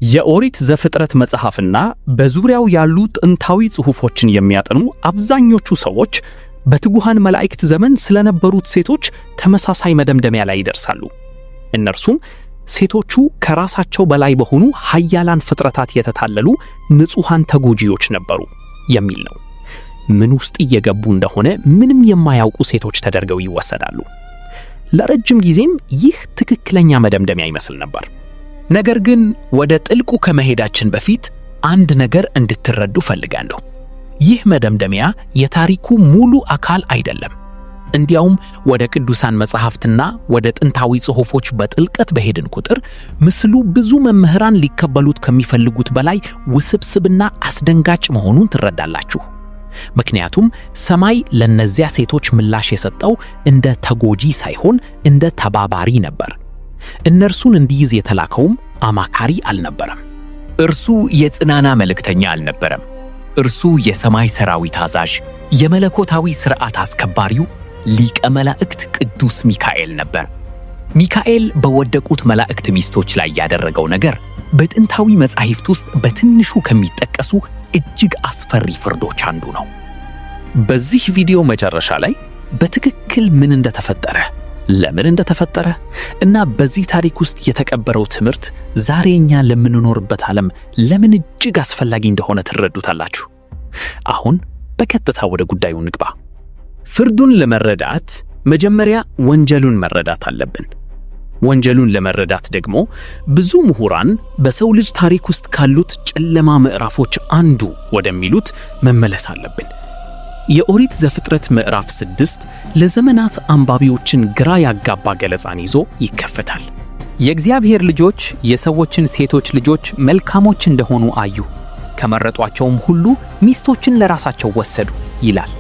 የኦሪት ዘፍጥረት መጽሐፍና በዙሪያው ያሉ ጥንታዊ ጽሑፎችን የሚያጠኑ አብዛኞቹ ሰዎች በትጉሃን መላእክት ዘመን ስለነበሩት ሴቶች ተመሳሳይ መደምደሚያ ላይ ይደርሳሉ። እነርሱም ሴቶቹ ከራሳቸው በላይ በሆኑ ኃያላን ፍጥረታት የተታለሉ ንጹሐን ተጎጂዎች ነበሩ የሚል ነው። ምን ውስጥ እየገቡ እንደሆነ ምንም የማያውቁ ሴቶች ተደርገው ይወሰዳሉ። ለረጅም ጊዜም ይህ ትክክለኛ መደምደሚያ ይመስል ነበር። ነገር ግን ወደ ጥልቁ ከመሄዳችን በፊት አንድ ነገር እንድትረዱ ፈልጋለሁ። ይህ መደምደሚያ የታሪኩ ሙሉ አካል አይደለም። እንዲያውም ወደ ቅዱሳን መጻሕፍትና ወደ ጥንታዊ ጽሑፎች በጥልቀት በሄድን ቁጥር ምስሉ ብዙ መምህራን ሊቀበሉት ከሚፈልጉት በላይ ውስብስብና አስደንጋጭ መሆኑን ትረዳላችሁ። ምክንያቱም ሰማይ ለነዚያ ሴቶች ምላሽ የሰጠው እንደ ተጎጂ ሳይሆን እንደ ተባባሪ ነበር። እነርሱን እንዲይዝ የተላከውም አማካሪ አልነበረም። እርሱ የጽናና መልእክተኛ አልነበረም። እርሱ የሰማይ ሰራዊት አዛዥ፣ የመለኮታዊ ሥርዓት አስከባሪው ሊቀ መላእክት ቅዱስ ሚካኤል ነበር። ሚካኤል በወደቁት መላእክት ሚስቶች ላይ ያደረገው ነገር በጥንታዊ መጻሕፍት ውስጥ በትንሹ ከሚጠቀሱ እጅግ አስፈሪ ፍርዶች አንዱ ነው። በዚህ ቪዲዮ መጨረሻ ላይ በትክክል ምን እንደተፈጠረ፣ ለምን እንደተፈጠረ እና በዚህ ታሪክ ውስጥ የተቀበረው ትምህርት ዛሬ እኛ ለምንኖርበት ዓለም ለምን እጅግ አስፈላጊ እንደሆነ ትረዱታላችሁ። አሁን በቀጥታ ወደ ጉዳዩ እንግባ። ፍርዱን ለመረዳት መጀመሪያ ወንጀሉን መረዳት አለብን። ወንጀሉን ለመረዳት ደግሞ ብዙ ምሁራን በሰው ልጅ ታሪክ ውስጥ ካሉት ጨለማ ምዕራፎች አንዱ ወደሚሉት መመለስ አለብን። የኦሪት ዘፍጥረት ምዕራፍ 6 ለዘመናት አንባቢዎችን ግራ ያጋባ ገለጻን ይዞ ይከፈታል። የእግዚአብሔር ልጆች የሰዎችን ሴቶች ልጆች መልካሞች እንደሆኑ አዩ፣ ከመረጧቸውም ሁሉ ሚስቶችን ለራሳቸው ወሰዱ ይላል።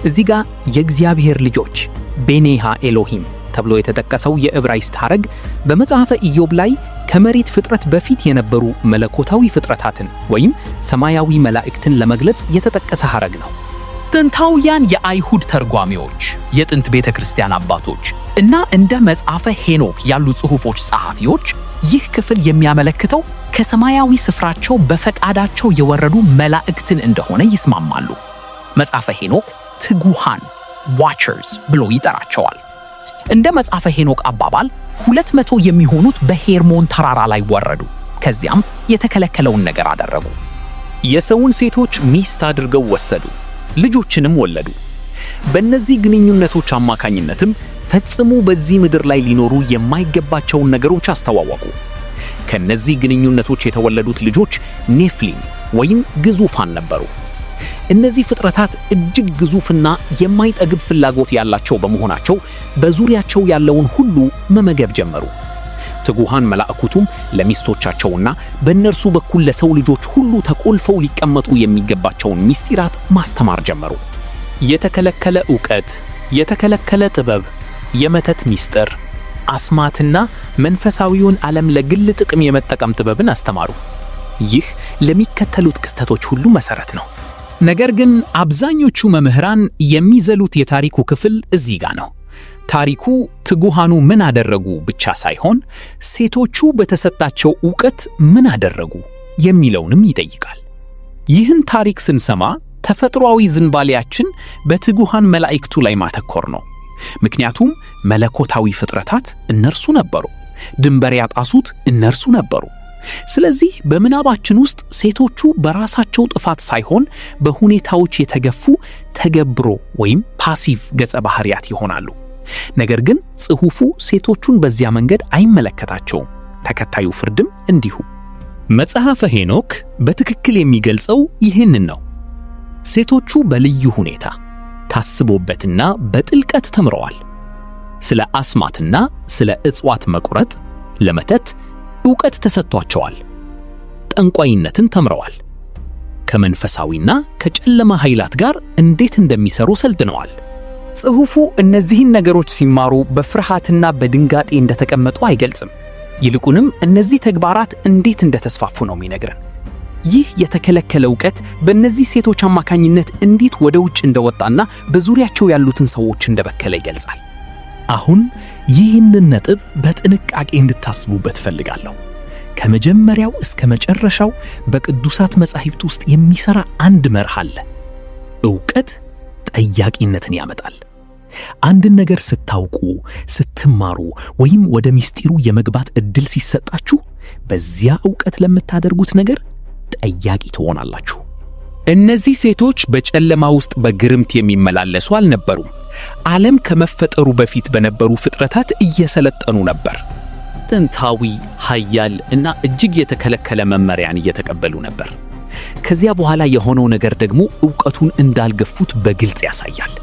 እዚህ ጋር የእግዚአብሔር ልጆች ቤኔሃ ኤሎሂም ተብሎ የተጠቀሰው የዕብራይስጥ ሐረግ በመጽሐፈ ኢዮብ ላይ ከመሬት ፍጥረት በፊት የነበሩ መለኮታዊ ፍጥረታትን ወይም ሰማያዊ መላእክትን ለመግለጽ የተጠቀሰ ሐረግ ነው። ጥንታውያን የአይሁድ ተርጓሚዎች፣ የጥንት ቤተ ክርስቲያን አባቶች እና እንደ መጽሐፈ ሄኖክ ያሉ ጽሑፎች ጸሐፊዎች ይህ ክፍል የሚያመለክተው ከሰማያዊ ስፍራቸው በፈቃዳቸው የወረዱ መላእክትን እንደሆነ ይስማማሉ። መጽሐፈ ሄኖክ ትጉሃን watchers ብሎ ይጠራቸዋል። እንደ መጽሐፈ ሄኖክ አባባል 200 የሚሆኑት በሄርሞን ተራራ ላይ ወረዱ። ከዚያም የተከለከለውን ነገር አደረጉ። የሰውን ሴቶች ሚስት አድርገው ወሰዱ፣ ልጆችንም ወለዱ። በእነዚህ ግንኙነቶች አማካኝነትም ፈጽሞ በዚህ ምድር ላይ ሊኖሩ የማይገባቸውን ነገሮች አስተዋወቁ። ከነዚህ ግንኙነቶች የተወለዱት ልጆች ኔፍሊም ወይም ግዙፋን ነበሩ። እነዚህ ፍጥረታት እጅግ ግዙፍና የማይጠግብ ፍላጎት ያላቸው በመሆናቸው በዙሪያቸው ያለውን ሁሉ መመገብ ጀመሩ። ትጉሃን መላእክቱም ለሚስቶቻቸውና በእነርሱ በኩል ለሰው ልጆች ሁሉ ተቆልፈው ሊቀመጡ የሚገባቸውን ምስጢራት ማስተማር ጀመሩ። የተከለከለ ዕውቀት፣ የተከለከለ ጥበብ፣ የመተት ምስጢር፣ አስማትና መንፈሳዊውን ዓለም ለግል ጥቅም የመጠቀም ጥበብን አስተማሩ። ይህ ለሚከተሉት ክስተቶች ሁሉ መሰረት ነው። ነገር ግን አብዛኞቹ መምህራን የሚዘሉት የታሪኩ ክፍል እዚህ ጋር ነው። ታሪኩ ትጉሃኑ ምን አደረጉ ብቻ ሳይሆን ሴቶቹ በተሰጣቸው ዕውቀት ምን አደረጉ የሚለውንም ይጠይቃል። ይህን ታሪክ ስንሰማ ተፈጥሯዊ ዝንባሌያችን በትጉሃን መላእክቱ ላይ ማተኮር ነው። ምክንያቱም መለኮታዊ ፍጥረታት እነርሱ ነበሩ፣ ድንበር ያጣሱት እነርሱ ነበሩ። ስለዚህ በምናባችን ውስጥ ሴቶቹ በራሳቸው ጥፋት ሳይሆን በሁኔታዎች የተገፉ ተገብሮ ወይም passive ገጸ ባህሪያት ይሆናሉ። ነገር ግን ጽሑፉ ሴቶቹን በዚያ መንገድ አይመለከታቸውም። ተከታዩ ፍርድም እንዲሁ። መጽሐፈ ሄኖክ በትክክል የሚገልጸው ይህንን ነው። ሴቶቹ በልዩ ሁኔታ ታስቦበትና በጥልቀት ተምረዋል። ስለ አስማትና ስለ እጽዋት መቁረጥ ለመተት ዕውቀት ተሰጥቷቸዋል። ጠንቋይነትን ተምረዋል። ከመንፈሳዊና ከጨለማ ኃይላት ጋር እንዴት እንደሚሰሩ ሰልጥነዋል። ጽሑፉ እነዚህን ነገሮች ሲማሩ በፍርሃትና በድንጋጤ እንደተቀመጡ አይገልጽም። ይልቁንም እነዚህ ተግባራት እንዴት እንደተስፋፉ ነው የሚነግረን። ይህ የተከለከለ እውቀት በእነዚህ ሴቶች አማካኝነት እንዴት ወደ ውጭ እንደወጣና በዙሪያቸው ያሉትን ሰዎች እንደበከለ ይገልጻል። አሁን ይህንን ነጥብ በጥንቃቄ እንድታስቡበት እፈልጋለሁ። ከመጀመሪያው እስከ መጨረሻው በቅዱሳት መጻሕፍት ውስጥ የሚሠራ አንድ መርህ አለ። ዕውቀት ጠያቂነትን ያመጣል። አንድን ነገር ስታውቁ፣ ስትማሩ ወይም ወደ ምስጢሩ የመግባት ዕድል ሲሰጣችሁ በዚያ ዕውቀት ለምታደርጉት ነገር ጠያቂ ትሆናላችሁ። እነዚህ ሴቶች በጨለማ ውስጥ በግርምት የሚመላለሱ አልነበሩም። ዓለም ከመፈጠሩ በፊት በነበሩ ፍጥረታት እየሰለጠኑ ነበር። ጥንታዊ፣ ኃያል እና እጅግ የተከለከለ መመሪያን እየተቀበሉ ነበር። ከዚያ በኋላ የሆነው ነገር ደግሞ ዕውቀቱን እንዳልገፉት በግልጽ ያሳያል።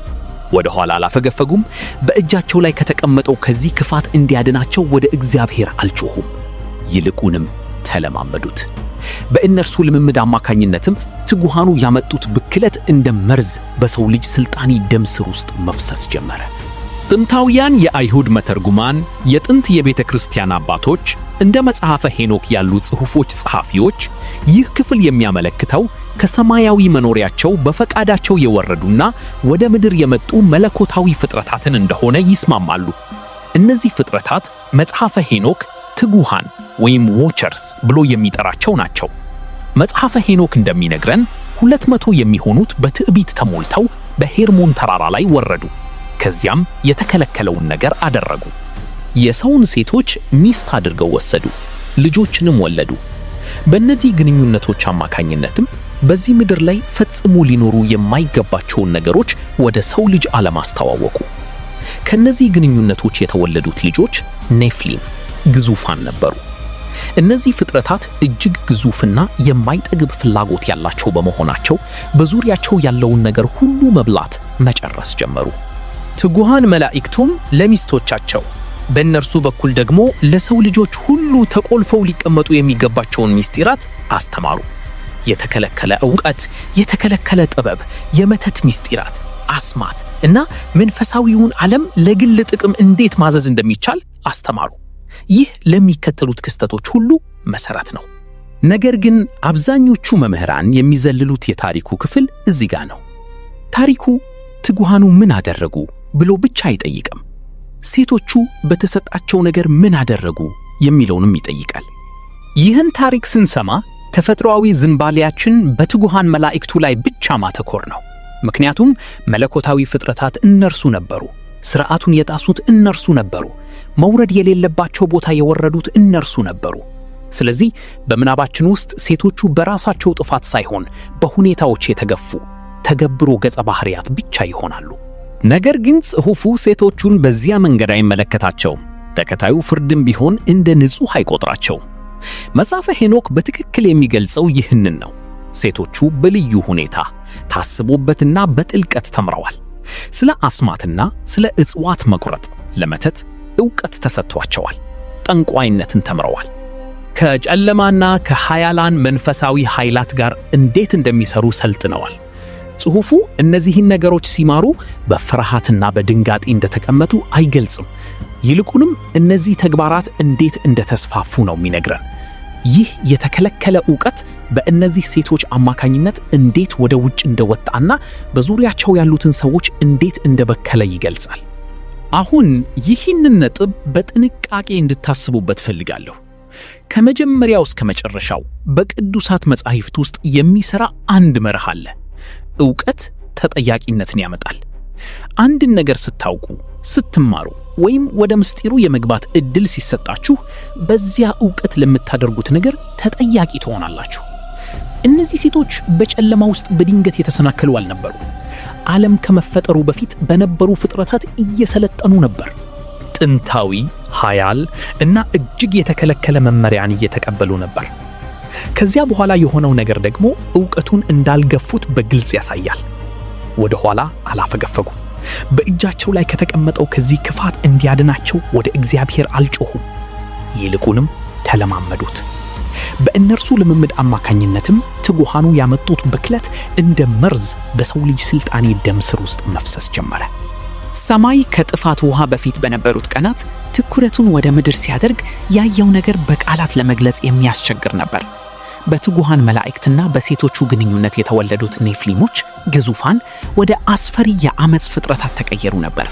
ወደ ኋላ አላፈገፈጉም። በእጃቸው ላይ ከተቀመጠው ከዚህ ክፋት እንዲያድናቸው ወደ እግዚአብሔር አልጮሁም። ይልቁንም ተለማመዱት። በእነርሱ ልምምድ አማካኝነትም ትጉሃኑ ያመጡት ብክለት እንደ መርዝ በሰው ልጅ ስልጣኔ ደም ስር ውስጥ መፍሰስ ጀመረ። ጥንታውያን የአይሁድ መተርጉማን፣ የጥንት የቤተ ክርስቲያን አባቶች፣ እንደ መጽሐፈ ሄኖክ ያሉ ጽሑፎች ጸሐፊዎች ይህ ክፍል የሚያመለክተው ከሰማያዊ መኖሪያቸው በፈቃዳቸው የወረዱና ወደ ምድር የመጡ መለኮታዊ ፍጥረታትን እንደሆነ ይስማማሉ። እነዚህ ፍጥረታት መጽሐፈ ሄኖክ ትጉሃን ወይም Watchers ብሎ የሚጠራቸው ናቸው። መጽሐፈ ሄኖክ እንደሚነግረን 200 የሚሆኑት በትዕቢት ተሞልተው በሄርሞን ተራራ ላይ ወረዱ። ከዚያም የተከለከለውን ነገር አደረጉ። የሰውን ሴቶች ሚስት አድርገው ወሰዱ፣ ልጆችንም ወለዱ። በእነዚህ ግንኙነቶች አማካኝነትም በዚህ ምድር ላይ ፈጽሞ ሊኖሩ የማይገባቸውን ነገሮች ወደ ሰው ልጅ ዓለም አስተዋወቁ። ከነዚህ ግንኙነቶች የተወለዱት ልጆች ኔፍሊም ግዙፋን ነበሩ። እነዚህ ፍጥረታት እጅግ ግዙፍና የማይጠግብ ፍላጎት ያላቸው በመሆናቸው በዙሪያቸው ያለውን ነገር ሁሉ መብላት መጨረስ ጀመሩ። ትጉሃን መላእክቱም ለሚስቶቻቸው በእነርሱ በኩል ደግሞ ለሰው ልጆች ሁሉ ተቆልፈው ሊቀመጡ የሚገባቸውን ምስጢራት አስተማሩ። የተከለከለ ዕውቀት፣ የተከለከለ ጥበብ፣ የመተት ምስጢራት፣ አስማት እና መንፈሳዊውን ዓለም ለግል ጥቅም እንዴት ማዘዝ እንደሚቻል አስተማሩ። ይህ ለሚከተሉት ክስተቶች ሁሉ መሰረት ነው። ነገር ግን አብዛኞቹ መምህራን የሚዘልሉት የታሪኩ ክፍል እዚህ ጋር ነው። ታሪኩ ትጉሃኑ ምን አደረጉ ብሎ ብቻ አይጠይቅም። ሴቶቹ በተሰጣቸው ነገር ምን አደረጉ የሚለውንም ይጠይቃል። ይህን ታሪክ ስንሰማ ተፈጥሯዊ ዝንባሌያችን በትጉሃን መላእክቱ ላይ ብቻ ማተኮር ነው። ምክንያቱም መለኮታዊ ፍጥረታት እነርሱ ነበሩ። ሥርዓቱን የጣሱት እነርሱ ነበሩ። መውረድ የሌለባቸው ቦታ የወረዱት እነርሱ ነበሩ። ስለዚህ በምናባችን ውስጥ ሴቶቹ በራሳቸው ጥፋት ሳይሆን በሁኔታዎች የተገፉ ተገብሮ ገጸ ባህሪያት ብቻ ይሆናሉ። ነገር ግን ጽሑፉ ሴቶቹን በዚያ መንገድ አይመለከታቸውም። ተከታዩ ፍርድም ቢሆን እንደ ንጹሕ አይቆጥራቸውም። መጽሐፈ ሄኖክ በትክክል የሚገልጸው ይህንን ነው። ሴቶቹ በልዩ ሁኔታ ታስቦበትና በጥልቀት ተምረዋል። ስለ አስማትና ስለ እጽዋት መቁረጥ ለመተት ዕውቀት ተሰጥቷቸዋል። ጠንቋይነትን ተምረዋል። ከጨለማና ከኃያላን መንፈሳዊ ኃይላት ጋር እንዴት እንደሚሰሩ ሰልጥነዋል። ጽሑፉ እነዚህን ነገሮች ሲማሩ በፍርሃትና በድንጋጤ እንደተቀመጡ አይገልጽም። ይልቁንም እነዚህ ተግባራት እንዴት እንደተስፋፉ ነው የሚነግረን። ይህ የተከለከለ ዕውቀት በእነዚህ ሴቶች አማካኝነት እንዴት ወደ ውጭ እንደወጣና በዙሪያቸው ያሉትን ሰዎች እንዴት እንደበከለ ይገልጻል። አሁን ይህንን ነጥብ በጥንቃቄ እንድታስቡበት ፈልጋለሁ። ከመጀመሪያው እስከ መጨረሻው በቅዱሳት መጻሕፍት ውስጥ የሚሠራ አንድ መርህ አለ። ዕውቀት ተጠያቂነትን ያመጣል። አንድን ነገር ስታውቁ፣ ስትማሩ ወይም ወደ ምስጢሩ የመግባት ዕድል ሲሰጣችሁ በዚያ ዕውቀት ለምታደርጉት ነገር ተጠያቂ ትሆናላችሁ። እነዚህ ሴቶች በጨለማ ውስጥ በድንገት የተሰናከሉ አልነበሩ። ዓለም ከመፈጠሩ በፊት በነበሩ ፍጥረታት እየሰለጠኑ ነበር። ጥንታዊ፣ ኃያል እና እጅግ የተከለከለ መመሪያን እየተቀበሉ ነበር። ከዚያ በኋላ የሆነው ነገር ደግሞ ዕውቀቱን እንዳልገፉት በግልጽ ያሳያል። ወደ ኋላ አላፈገፈጉም። በእጃቸው ላይ ከተቀመጠው ከዚህ ክፋት እንዲያድናቸው ወደ እግዚአብሔር አልጮሁም። ይልቁንም ተለማመዱት። በእነርሱ ልምምድ አማካኝነትም ትጉሃኑ ያመጡት ብክለት እንደ መርዝ በሰው ልጅ ስልጣኔ ደም ስር ውስጥ መፍሰስ ጀመረ። ሰማይ ከጥፋት ውሃ በፊት በነበሩት ቀናት ትኩረቱን ወደ ምድር ሲያደርግ ያየው ነገር በቃላት ለመግለጽ የሚያስቸግር ነበር። በትጉሃን መላእክትና በሴቶቹ ግንኙነት የተወለዱት ኔፍሊሞች ግዙፋን ወደ አስፈሪ የአመፅ ፍጥረታት ተቀየሩ ነበር።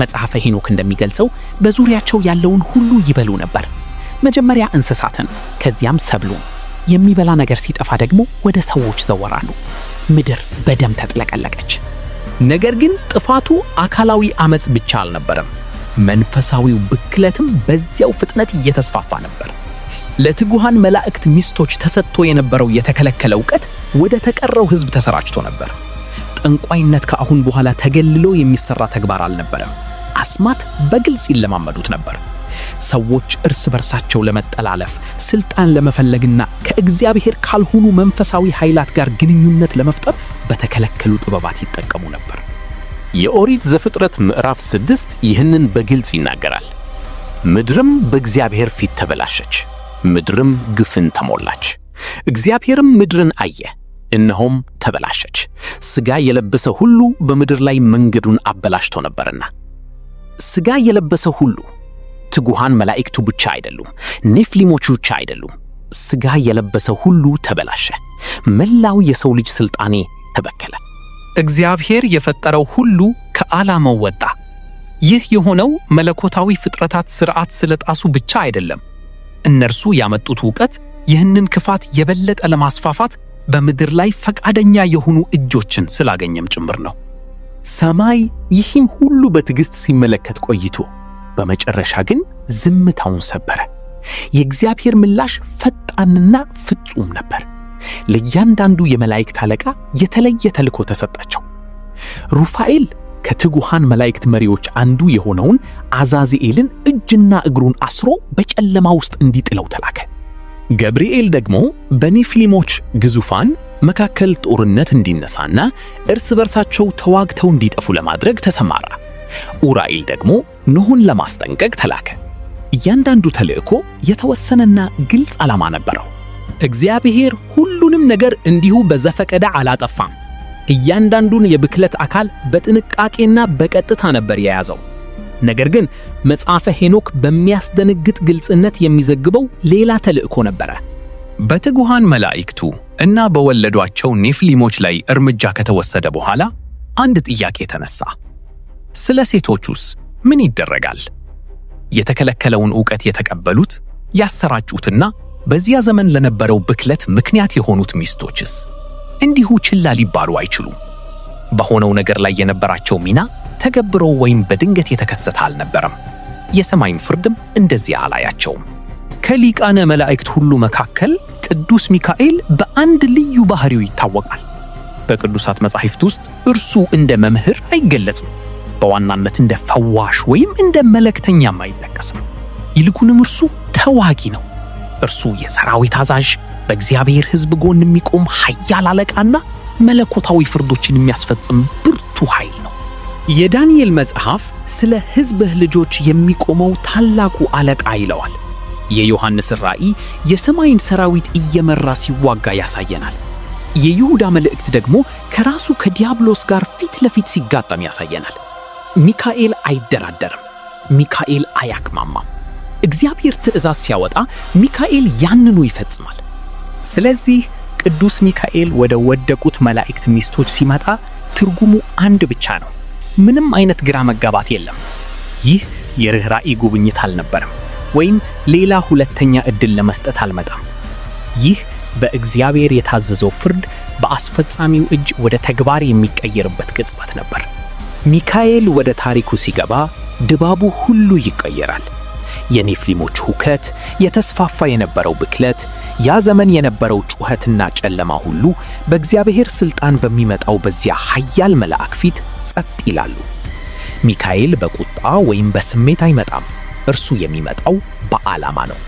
መጽሐፈ ሄኖክ እንደሚገልጸው በዙሪያቸው ያለውን ሁሉ ይበሉ ነበር። መጀመሪያ እንስሳትን፣ ከዚያም ሰብሉን። የሚበላ ነገር ሲጠፋ ደግሞ ወደ ሰዎች ዘወራሉ። ምድር በደም ተጥለቀለቀች። ነገር ግን ጥፋቱ አካላዊ አመጽ ብቻ አልነበረም። መንፈሳዊው ብክለትም በዚያው ፍጥነት እየተስፋፋ ነበር። ለትጉሃን መላእክት ሚስቶች ተሰጥቶ የነበረው የተከለከለ እውቀት ወደ ተቀረው ሕዝብ ተሰራጭቶ ነበር። ጠንቋይነት ከአሁን በኋላ ተገልሎ የሚሰራ ተግባር አልነበረም። አስማት በግልጽ ይለማመዱት ነበር። ሰዎች እርስ በርሳቸው ለመጠላለፍ፣ ስልጣን ለመፈለግና ከእግዚአብሔር ካልሆኑ መንፈሳዊ ኃይላት ጋር ግንኙነት ለመፍጠር በተከለከሉ ጥበባት ይጠቀሙ ነበር። የኦሪት ዘፍጥረት ምዕራፍ 6 ይህንን በግልጽ ይናገራል። ምድርም በእግዚአብሔር ፊት ተበላሸች፣ ምድርም ግፍን ተሞላች። እግዚአብሔርም ምድርን አየ፣ እነሆም ተበላሸች፣ ሥጋ የለበሰ ሁሉ በምድር ላይ መንገዱን አበላሽቶ ነበርና። ሥጋ የለበሰ ሁሉ ትጉሃን መላእክቱ ብቻ አይደሉም፣ ኔፍሊሞቹ ብቻ አይደሉም። ሥጋ የለበሰ ሁሉ ተበላሸ። መላው የሰው ልጅ ሥልጣኔ ተበከለ። እግዚአብሔር የፈጠረው ሁሉ ከዓላማው ወጣ። ይህ የሆነው መለኮታዊ ፍጥረታት ሥርዓት ስለጣሱ ብቻ አይደለም። እነርሱ ያመጡት እውቀት ይህንን ክፋት የበለጠ ለማስፋፋት በምድር ላይ ፈቃደኛ የሆኑ እጆችን ስላገኘም ጭምር ነው። ሰማይ ይህም ሁሉ በትዕግሥት ሲመለከት ቆይቶ በመጨረሻ ግን ዝምታውን ሰበረ። የእግዚአብሔር ምላሽ ፈጣንና ፍጹም ነበር። ለእያንዳንዱ የመላእክት አለቃ የተለየ ተልእኮ ተሰጣቸው። ሩፋኤል ከትጉሃን መላእክት መሪዎች አንዱ የሆነውን አዛዚኤልን እጅና እግሩን አስሮ በጨለማ ውስጥ እንዲጥለው ተላከ። ገብርኤል ደግሞ በኔፊሊሞች ግዙፋን መካከል ጦርነት እንዲነሳና እርስ በርሳቸው ተዋግተው እንዲጠፉ ለማድረግ ተሰማራ። ኡራኤል ደግሞ ኖህን ለማስጠንቀቅ ተላከ። እያንዳንዱ ተልእኮ የተወሰነና ግልጽ ዓላማ ነበረው። እግዚአብሔር ሁሉንም ነገር እንዲሁ በዘፈቀደ አላጠፋም። እያንዳንዱን የብክለት አካል በጥንቃቄና በቀጥታ ነበር የያዘው። ነገር ግን መጽሐፈ ሄኖክ በሚያስደነግጥ ግልጽነት የሚዘግበው ሌላ ተልእኮ ነበረ። በትጉሃን መላእክቱ እና በወለዷቸው ኔፍሊሞች ላይ እርምጃ ከተወሰደ በኋላ አንድ ጥያቄ ተነሳ። ስለ ሴቶቹስ ምን ይደረጋል? የተከለከለውን ዕውቀት የተቀበሉት፣ ያሰራጩትና በዚያ ዘመን ለነበረው ብክለት ምክንያት የሆኑት ሚስቶችስ እንዲሁ ችላ ሊባሉ አይችሉም። በሆነው ነገር ላይ የነበራቸው ሚና ተገብሮ ወይም በድንገት የተከሰተ አልነበረም። የሰማይን ፍርድም እንደዚያ አላያቸውም። ከሊቃነ መላእክት ሁሉ መካከል ቅዱስ ሚካኤል በአንድ ልዩ ባህሪው ይታወቃል። በቅዱሳት መጻሕፍት ውስጥ እርሱ እንደ መምህር አይገለጽም። በዋናነት እንደ ፈዋሽ ወይም እንደ መልእክተኛም አይጠቀስም። ይልቁንም እርሱ ተዋጊ ነው። እርሱ የሰራዊት አዛዥ፣ በእግዚአብሔር ሕዝብ ጎን የሚቆም ኃያል አለቃና መለኮታዊ ፍርዶችን የሚያስፈጽም ብርቱ ኃይል ነው። የዳንኤል መጽሐፍ ስለ ሕዝብህ ልጆች የሚቆመው ታላቁ አለቃ ይለዋል። የዮሐንስ ራእይ የሰማይን ሰራዊት እየመራ ሲዋጋ ያሳየናል። የይሁዳ መልእክት ደግሞ ከራሱ ከዲያብሎስ ጋር ፊት ለፊት ሲጋጠም ያሳየናል። ሚካኤል አይደራደርም። ሚካኤል አያቅማማም። እግዚአብሔር ትእዛዝ ሲያወጣ ሚካኤል ያንኑ ይፈጽማል። ስለዚህ ቅዱስ ሚካኤል ወደ ወደቁት መላእክት ሚስቶች ሲመጣ ትርጉሙ አንድ ብቻ ነው። ምንም አይነት ግራ መጋባት የለም። ይህ የርኅራኄ ጉብኝት አልነበረም፣ ወይም ሌላ ሁለተኛ ዕድል ለመስጠት አልመጣም። ይህ በእግዚአብሔር የታዘዘው ፍርድ በአስፈጻሚው እጅ ወደ ተግባር የሚቀየርበት ቅጽበት ነበር። ሚካኤል ወደ ታሪኩ ሲገባ ድባቡ ሁሉ ይቀየራል። የኔፍሊሞች ሁከት፣ የተስፋፋ የነበረው ብክለት፣ ያ ዘመን የነበረው ጩኸትና ጨለማ ሁሉ በእግዚአብሔር ሥልጣን በሚመጣው በዚያ ኃያል መልአክ ፊት ጸጥ ይላሉ። ሚካኤል በቁጣ ወይም በስሜት አይመጣም። እርሱ የሚመጣው በዓላማ ነው።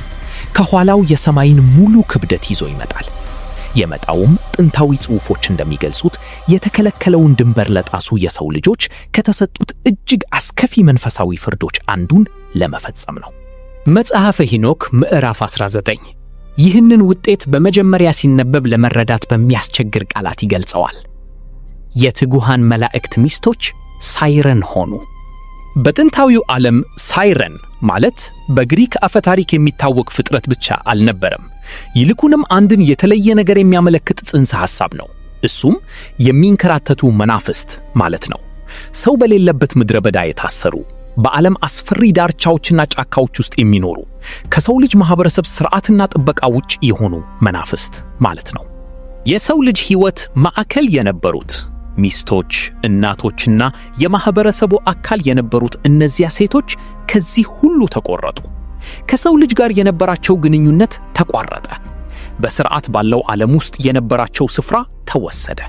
ከኋላው የሰማይን ሙሉ ክብደት ይዞ ይመጣል። የመጣውም ጥንታዊ ጽሑፎች እንደሚገልጹት የተከለከለውን ድንበር ለጣሱ የሰው ልጆች ከተሰጡት እጅግ አስከፊ መንፈሳዊ ፍርዶች አንዱን ለመፈጸም ነው። መጽሐፈ ሄኖክ ምዕራፍ 19 ይህንን ውጤት በመጀመሪያ ሲነበብ ለመረዳት በሚያስቸግር ቃላት ይገልጸዋል። የትጉሃን መላእክት ሚስቶች ሳይረን ሆኑ። በጥንታዊው ዓለም ሳይረን ማለት በግሪክ አፈታሪክ የሚታወቅ ፍጥረት ብቻ አልነበረም። ይልቁንም አንድን የተለየ ነገር የሚያመለክት ጽንሰ ሐሳብ ነው። እሱም የሚንከራተቱ መናፍስት ማለት ነው። ሰው በሌለበት ምድረ በዳ የታሰሩ በዓለም አስፈሪ ዳርቻዎችና ጫካዎች ውስጥ የሚኖሩ ከሰው ልጅ ማህበረሰብ ስርዓትና ጥበቃ ውጭ የሆኑ መናፍስት ማለት ነው። የሰው ልጅ ሕይወት ማዕከል የነበሩት ሚስቶች፣ እናቶችና የማህበረሰቡ አካል የነበሩት እነዚያ ሴቶች ከዚህ ሁሉ ተቆረጡ። ከሰው ልጅ ጋር የነበራቸው ግንኙነት ተቋረጠ። በስርዓት ባለው ዓለም ውስጥ የነበራቸው ስፍራ ተወሰደ።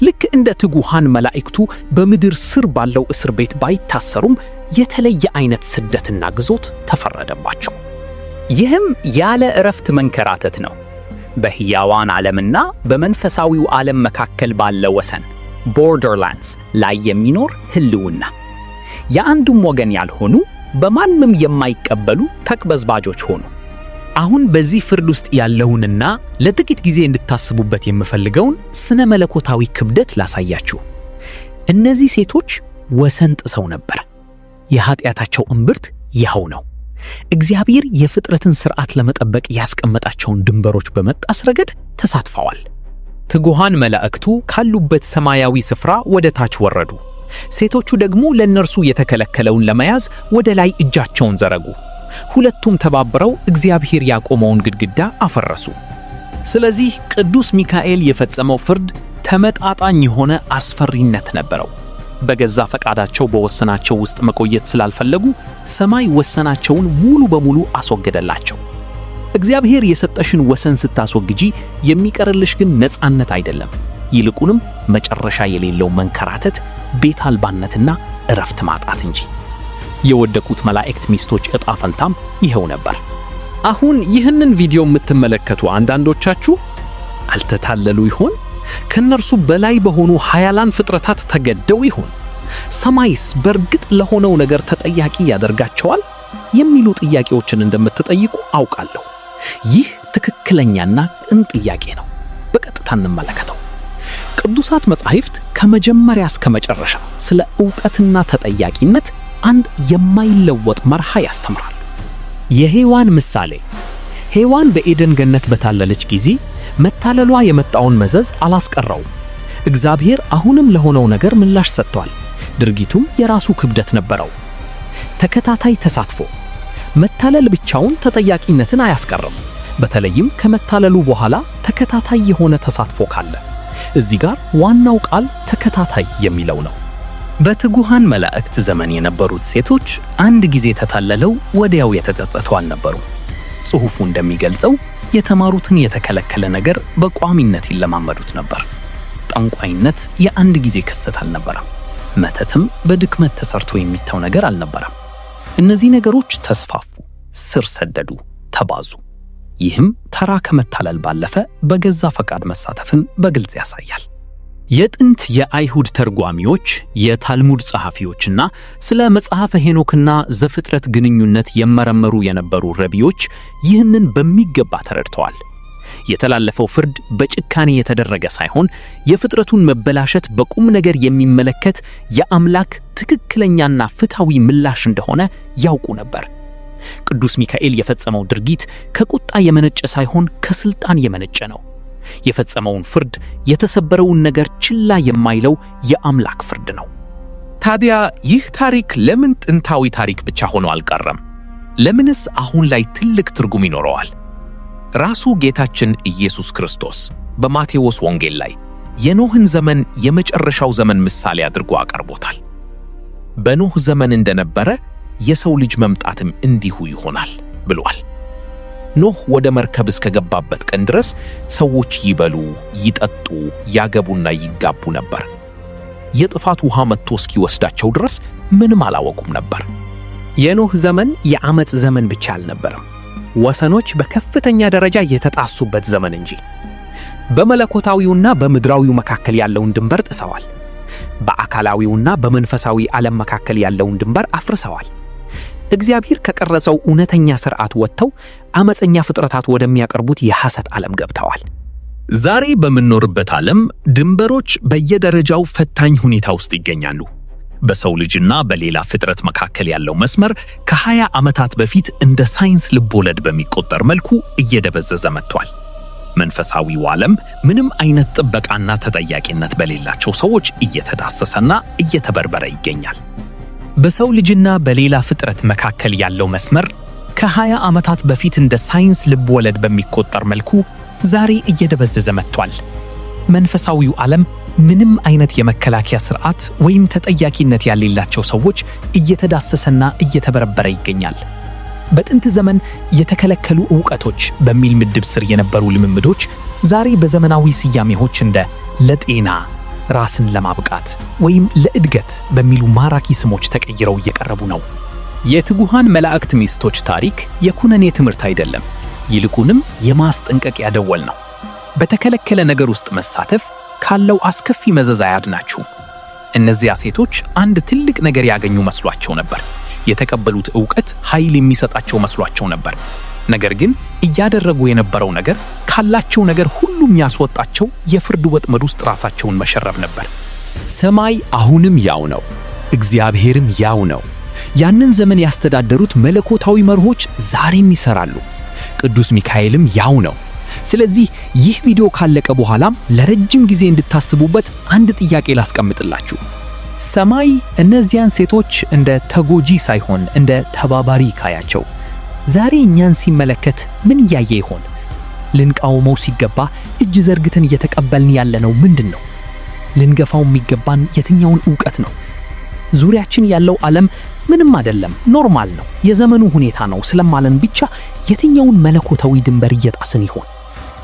ልክ እንደ ትጉሃን መላእክቱ በምድር ስር ባለው እስር ቤት ባይታሰሩም የተለየ አይነት ስደትና ግዞት ተፈረደባቸው። ይህም ያለ እረፍት መንከራተት ነው። በሕያዋን ዓለምና በመንፈሳዊው ዓለም መካከል ባለ ወሰን borderlands ላይ የሚኖር ህልውና። የአንዱም ወገን ያልሆኑ፣ በማንም የማይቀበሉ ተቅበዝባዦች ሆኑ። አሁን በዚህ ፍርድ ውስጥ ያለውንና ለጥቂት ጊዜ እንድታስቡበት የምፈልገውን ስነ መለኮታዊ ክብደት ላሳያችሁ። እነዚህ ሴቶች ወሰን ጥሰው ነበር። የኃጢአታቸው እምብርት ይኸው ነው። እግዚአብሔር የፍጥረትን ሥርዓት ለመጠበቅ ያስቀመጣቸውን ድንበሮች በመጣስ ረገድ ተሳትፈዋል። ትጉሃን መላእክቱ ካሉበት ሰማያዊ ስፍራ ወደ ታች ወረዱ። ሴቶቹ ደግሞ ለእነርሱ የተከለከለውን ለመያዝ ወደ ላይ እጃቸውን ዘረጉ። ሁለቱም ተባብረው እግዚአብሔር ያቆመውን ግድግዳ አፈረሱ። ስለዚህ ቅዱስ ሚካኤል የፈጸመው ፍርድ ተመጣጣኝ የሆነ አስፈሪነት ነበረው። በገዛ ፈቃዳቸው በወሰናቸው ውስጥ መቆየት ስላልፈለጉ ሰማይ ወሰናቸውን ሙሉ በሙሉ አስወገደላቸው። እግዚአብሔር የሰጠሽን ወሰን ስታስወግጂ የሚቀርልሽ ግን ነፃነት አይደለም፣ ይልቁንም መጨረሻ የሌለው መንከራተት፣ ቤት አልባነትና እረፍት ማጣት እንጂ። የወደቁት መላእክት ሚስቶች ዕጣ ፈንታም ይኸው ነበር። አሁን ይህንን ቪዲዮ የምትመለከቱ አንዳንዶቻችሁ አልተታለሉ ይሆን? ከእነርሱ በላይ በሆኑ ኃያላን ፍጥረታት ተገደው ይሆን? ሰማይስ በእርግጥ ለሆነው ነገር ተጠያቂ ያደርጋቸዋል? የሚሉ ጥያቄዎችን እንደምትጠይቁ አውቃለሁ። ይህ ትክክለኛና ቅን ጥያቄ ነው። በቀጥታ እንመለከተው። ቅዱሳት መጻሕፍት ከመጀመሪያ እስከ መጨረሻ ስለ ዕውቀትና ተጠያቂነት አንድ የማይለወጥ መርሃ ያስተምራሉ። የሔዋን ምሳሌ። ሔዋን በኤደን ገነት በታለለች ጊዜ መታለሏ የመጣውን መዘዝ አላስቀረውም። እግዚአብሔር አሁንም ለሆነው ነገር ምላሽ ሰጥቷል። ድርጊቱም የራሱ ክብደት ነበረው። ተከታታይ ተሳትፎ። መታለል ብቻውን ተጠያቂነትን አያስቀርም። በተለይም ከመታለሉ በኋላ ተከታታይ የሆነ ተሳትፎ ካለ። እዚህ ጋር ዋናው ቃል ተከታታይ የሚለው ነው። በትጉሃን መላእክት ዘመን የነበሩት ሴቶች አንድ ጊዜ ተታለለው ወዲያው የተጸጸቱ አልነበሩም። ጽሑፉ እንደሚገልጸው የተማሩትን የተከለከለ ነገር በቋሚነት ይለማመዱት ነበር። ጠንቋይነት የአንድ ጊዜ ክስተት አልነበረም። መተትም በድክመት ተሰርቶ የሚተው ነገር አልነበረም። እነዚህ ነገሮች ተስፋፉ፣ ስር ሰደዱ፣ ተባዙ። ይህም ተራ ከመታለል ባለፈ በገዛ ፈቃድ መሳተፍን በግልጽ ያሳያል። የጥንት የአይሁድ ተርጓሚዎች፣ የታልሙድ ጸሐፊዎችና ስለ መጽሐፈ ሄኖክና ዘፍጥረት ግንኙነት የመረመሩ የነበሩ ረቢዎች ይህንን በሚገባ ተረድተዋል። የተላለፈው ፍርድ በጭካኔ የተደረገ ሳይሆን የፍጥረቱን መበላሸት በቁም ነገር የሚመለከት የአምላክ ትክክለኛና ፍትሐዊ ምላሽ እንደሆነ ያውቁ ነበር። ቅዱስ ሚካኤል የፈጸመው ድርጊት ከቁጣ የመነጨ ሳይሆን ከስልጣን የመነጨ ነው። የፈጸመውን ፍርድ የተሰበረውን ነገር ችላ የማይለው የአምላክ ፍርድ ነው። ታዲያ ይህ ታሪክ ለምን ጥንታዊ ታሪክ ብቻ ሆኖ አልቀረም? ለምንስ አሁን ላይ ትልቅ ትርጉም ይኖረዋል? ራሱ ጌታችን ኢየሱስ ክርስቶስ በማቴዎስ ወንጌል ላይ የኖህን ዘመን የመጨረሻው ዘመን ምሳሌ አድርጎ አቀርቦታል። በኖህ ዘመን እንደነበረ የሰው ልጅ መምጣትም እንዲሁ ይሆናል ብሏል። ኖህ ወደ መርከብ እስከገባበት ቀን ድረስ ሰዎች ይበሉ፣ ይጠጡ፣ ያገቡና ይጋቡ ነበር። የጥፋት ውሃ መጥቶ እስኪወስዳቸው ድረስ ምንም አላወቁም ነበር። የኖህ ዘመን የዓመፅ ዘመን ብቻ አልነበረም፣ ወሰኖች በከፍተኛ ደረጃ የተጣሱበት ዘመን እንጂ። በመለኮታዊውና በምድራዊው መካከል ያለውን ድንበር ጥሰዋል። በአካላዊውና በመንፈሳዊ ዓለም መካከል ያለውን ድንበር አፍርሰዋል። እግዚአብሔር ከቀረጸው እውነተኛ ሥርዓት ወጥተው ዓመፀኛ ፍጥረታት ወደሚያቀርቡት የሐሰት ዓለም ገብተዋል። ዛሬ በምንኖርበት ዓለም ድንበሮች በየደረጃው ፈታኝ ሁኔታ ውስጥ ይገኛሉ። በሰው ልጅና በሌላ ፍጥረት መካከል ያለው መስመር ከ20 ዓመታት በፊት እንደ ሳይንስ ልቦለድ በሚቆጠር መልኩ እየደበዘዘ መጥቷል። መንፈሳዊው ዓለም ምንም አይነት ጥበቃና ተጠያቂነት በሌላቸው ሰዎች እየተዳሰሰና እየተበርበረ ይገኛል። በሰው ልጅና በሌላ ፍጥረት መካከል ያለው መስመር ከ20 ዓመታት በፊት እንደ ሳይንስ ልብ ወለድ በሚቆጠር መልኩ ዛሬ እየደበዘዘ መጥቷል። መንፈሳዊው ዓለም ምንም አይነት የመከላከያ ስርዓት ወይም ተጠያቂነት ያሌላቸው ሰዎች እየተዳሰሰና እየተበረበረ ይገኛል። በጥንት ዘመን የተከለከሉ ዕውቀቶች በሚል ምድብ ስር የነበሩ ልምምዶች ዛሬ በዘመናዊ ስያሜዎች እንደ ለጤና፣ ራስን ለማብቃት ወይም ለእድገት በሚሉ ማራኪ ስሞች ተቀይረው እየቀረቡ ነው። የትጉሃን መላእክት ሚስቶች ታሪክ የኩነኔ ትምህርት አይደለም፣ ይልቁንም የማስጠንቀቂያ ደወል ነው። በተከለከለ ነገር ውስጥ መሳተፍ ካለው አስከፊ መዘዝ አያድናችሁም። እነዚያ ሴቶች አንድ ትልቅ ነገር ያገኙ መስሏቸው ነበር። የተቀበሉት ዕውቀት ኃይል የሚሰጣቸው መስሏቸው ነበር። ነገር ግን እያደረጉ የነበረው ነገር ካላቸው ነገር ሁሉ የሚያስወጣቸው የፍርድ ወጥመድ ውስጥ ራሳቸውን መሸረብ ነበር። ሰማይ አሁንም ያው ነው፣ እግዚአብሔርም ያው ነው። ያንን ዘመን ያስተዳደሩት መለኮታዊ መርሆች ዛሬም ይሰራሉ። ቅዱስ ሚካኤልም ያው ነው። ስለዚህ ይህ ቪዲዮ ካለቀ በኋላም ለረጅም ጊዜ እንድታስቡበት አንድ ጥያቄ ላስቀምጥላችሁ። ሰማይ እነዚያን ሴቶች እንደ ተጎጂ ሳይሆን እንደ ተባባሪ ካያቸው፣ ዛሬ እኛን ሲመለከት ምን እያየ ይሆን? ልንቃወመው ሲገባ እጅ ዘርግተን እየተቀበልን ያለነው ምንድን ነው? ልንገፋው የሚገባን የትኛውን ዕውቀት ነው? ዙሪያችን ያለው ዓለም ምንም አይደለም፣ normal ነው፣ የዘመኑ ሁኔታ ነው ስለማለን ብቻ የትኛውን መለኮታዊ ድንበር እየጣስን ይሆን?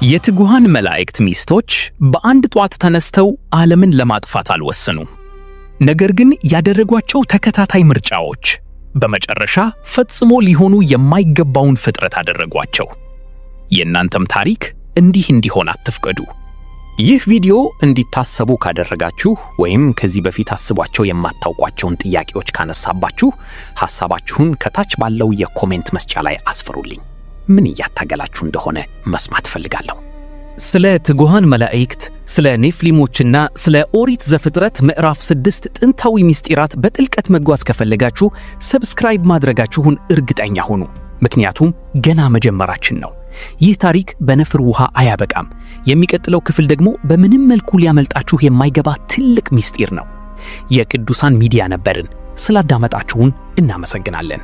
የትጉሃን መላእክት ሚስቶች በአንድ ጧት ተነስተው ዓለምን ለማጥፋት አልወሰኑም። ነገር ግን ያደረጓቸው ተከታታይ ምርጫዎች በመጨረሻ ፈጽሞ ሊሆኑ የማይገባውን ፍጥረት አደረጓቸው። የእናንተም ታሪክ እንዲህ እንዲሆን አትፍቀዱ። ይህ ቪዲዮ እንዲታሰቡ ካደረጋችሁ ወይም ከዚህ በፊት አስቧቸው የማታውቋቸውን ጥያቄዎች ካነሳባችሁ ሐሳባችሁን ከታች ባለው የ comment መስጫ ላይ አስፍሩልኝ። ምን እያታገላችሁ እንደሆነ መስማት እፈልጋለሁ። ስለ ትጉሃን መላእክት፣ ስለ ኔፍሊሞችና ስለ ኦሪት ዘፍጥረት ምዕራፍ 6 ጥንታዊ ምስጢራት በጥልቀት መጓዝ ከፈለጋችሁ subscribe ማድረጋችሁን እርግጠኛ ሁኑ። ምክንያቱም ገና መጀመራችን ነው። ይህ ታሪክ በነፍር ውሃ አያበቃም። የሚቀጥለው ክፍል ደግሞ በምንም መልኩ ሊያመልጣችሁ የማይገባ ትልቅ ምስጢር ነው። የቅዱሳን ሚዲያ ነበርን። ስላዳመጣችሁን እናመሰግናለን።